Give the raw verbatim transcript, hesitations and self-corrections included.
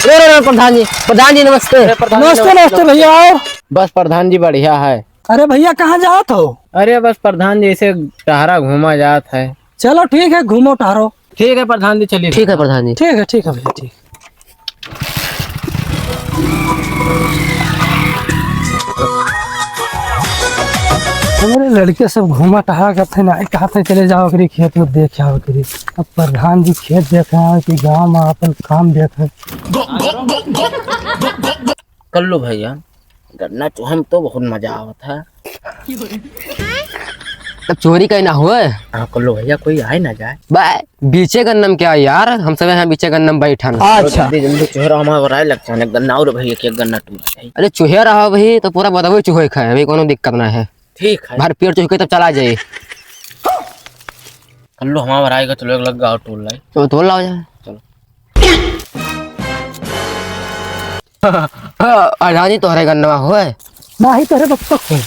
अरे, अरे, प्रधान जी, प्रधान जी, नमस्ते। अरे, प्रधान जी, नमस्ते, नमस्ते। नमस्ते भैया, आओ। बस प्रधान जी, बढ़िया है। अरे भैया, कहाँ जात हो? अरे बस प्रधान जी, ऐसे टहरा घूमा जात है। चलो ठीक है, घूमो टहरो। ठीक है प्रधान जी, चलिए। ठीक है प्रधान जी। ठीक है, ठीक है भैया, ठीक। हमरे लड़के सब घूमा टहरा करते ना, कहते चले जाओ करी खेत में, देख आओ करी। अब प्रधान जी खेत देख रहे हैं कि गाँव में अपन काम देख रहे हैं। कल्लू भैया, गन्ना चोहे में तो बहुत मजा आवत है। तब चोरी कहीं ना होए। हाँ, कल्लू भैया, कोई आए ना जाए। बे, बीचे गन्ना में क्या यार, हम सब यहाँ बीचे गन्ना में बैठन। अच्छा। जल्दी, जल्दी चोहरा हमारा राय लगता है, गन्ना और भैया के गन्ना टूट जाए। अरे चोहरा रहा भाई, तो पूरा बदबू चोहे खाए, अभी कोनो दिक्कत ना है। ठीक है। भर पेट चोहे तब चला जाए। कल्लू हमारा आएगा, चलो एक लग गाओ टोल लाई। चलो टोल लाओ जाए। चलो। हाँ, अडानी तोहरे गन्नवा होए। नाही तोहरे बक्सक होए।